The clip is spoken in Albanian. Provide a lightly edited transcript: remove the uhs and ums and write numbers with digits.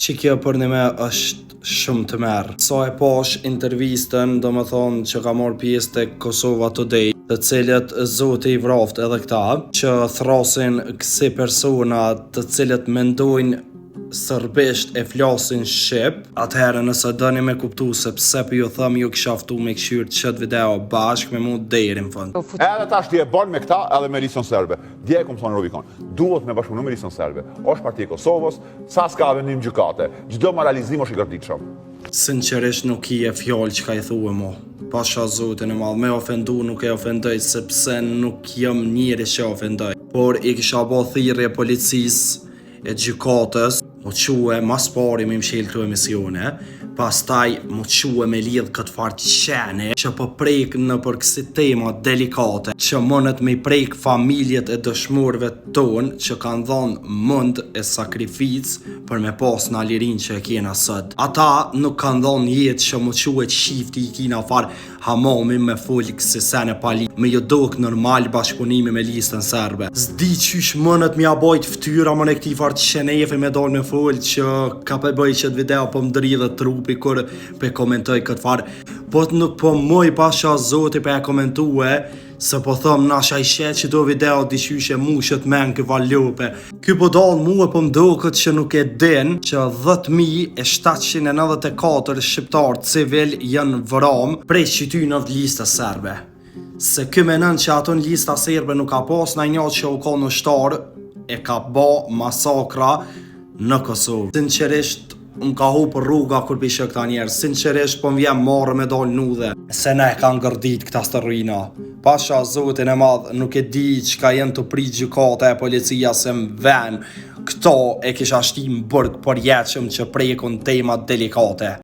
Që kjo për një me është shumë të merë. Sa e pash intervistën, do më thonë që ka marrë pjesë të Kosova Today, të cilët zoti i vraft edhe këta, që thrasin kësi persona të cilët mendojnë sërbisht e flasin shqip, atëherë nëse doni me kuptu se pse po ju them ju kisha ftu me këshyrë qëtë video bashkë me mu deri në fund. Edhe tash ti e bën me këta edhe me listën serbe. Dje e kom thonë Rubikon, duhet me bashkëpunu me listën serbe. Është parti e Kosovës, sa s'ka vendim gjykate. Çdo moralizim është i gërditshëm. Sinqerisht nuk i e fjalë që ka i thue mo. Pasha zotin e madh, me ofendu nuk e ofendoj sepse nuk jam njeri që ofendoj. Por i kisha bo thirrje policisë e gjykatës, mu que mas pari me mshel këto emisione, pastaj mu que me lidh këtë farë qene që po prek në për kësi tema delikate, që mënët me prek familjet e dëshmorëve tonë që kanë dhonë mund e sakrificë për me pas në lirin që e kena sot. Ata nuk kanë dhonë jetë që mu que qifti i kina farë hamami me fol kësi sene pali, me ju dok normal bashkëpunimi me listën serbe. S'di qysh mënët m'ja bojt ftyra më në këti farë qenefe me dol me fol që ka pe bëj qëtë video po më dridhet trupi kur pe komentoj këtë farë. Po të nuk po moj pasha zoti pe e komentue, se po thëm nasha i shet që do video diqysh e mushet men kë valupe. Ky po dal mua po më doket që nuk e din që 10.794 shqiptar civil janë vram prej qyty në lista serbe. Se ky menon që ato në lista serbe nuk ka pas na një që u ka në shtar e ka ba masakra në Kosovë. Sinqerisht më ka hup rruga kur pishe këta njerëz. Sinqerisht po më vjen marrë me dal nudhe. Se na e kanë gërdit këta stërrina. Pasha zotin e madh, nuk e di çka janë të prit gjykata e policia se më ven. Këto e kisha shti në burg përjetshëm që prekun tema delikate.